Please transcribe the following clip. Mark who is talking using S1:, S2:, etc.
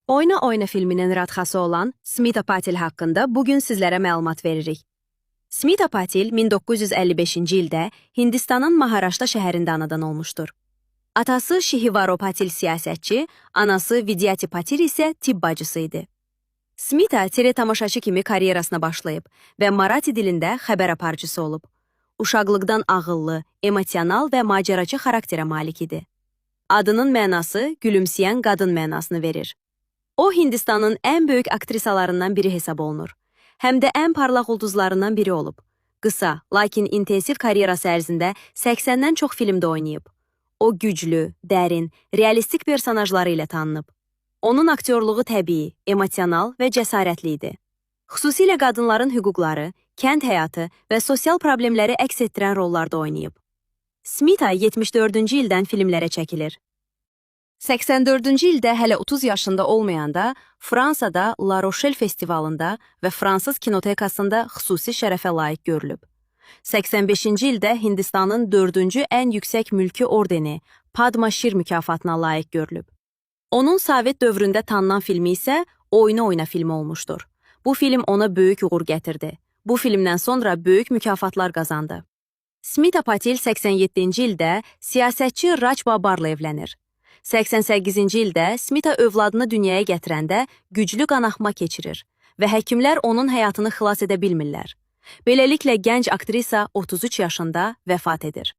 S1: Oyna Oyna filminin radxası olan Smita Patil haqqında bugün sizlərə məlumat veririk. Smita Patil 1955-ci ildə Hindistanın Maharashtra şəhərində anadan olmuşdur. Atası Şihivaro Patil siyasətçi, anası Vidyati Patil isə tibb bacısı idi. Smita tele-tamaşaçı kimi karyerasına başlayıb və Marathi dilində xəbər aparıcısı olub. Uşaqlıqdan ağıllı, emosional və macəraçı xarakterə malik idi. Adının mənası gülümsəyən qadın mənasını verir. O Hindistanın ən böyük aktrisalarından biri hesab olunur. Həm də ən parlaq ulduzlarından biri olub. Qısa, lakin intensiv karyerası ərzində 80-dən çox filmdə oynayıb. O güclü, dərin, realistik personajları ilə tanınıb. Onun aktyorluğu təbii, emosional və cəsarətli idi. Xüsusilə qadınların hüquqları, kənd həyatı və sosial problemləri əks etdirən rollarda oynayıb. Smita 74-cü ildən filmlərə çəkilir. 84-cü ildə hələ 30 yaşında olmayanda Fransada La Rochelle festivalında və Fransız kinotekasında xüsusi şərəfə layiq görülüb. 85-ci ildə Hindistanın 4-cü ən yüksək mülki ordeni Padma Shri mükafatına layiq görülüb. Onun Sovet dövründə tanınan filmi isə Oyna Oyna filmi olmuşdur. Bu film ona böyük uğur gətirdi. Bu filmdən sonra böyük mükafatlar qazandı. Smita Patil 87-ci ildə siyasətçi Raj Babbarla evlənir. 88-ci ildə Smita övladını dünyaya gətirəndə güclü qanaxma keçirir və həkimlər onun həyatını xilas edə bilmirlər. Beləliklə gənc aktrisa 33 yaşında vəfat edir.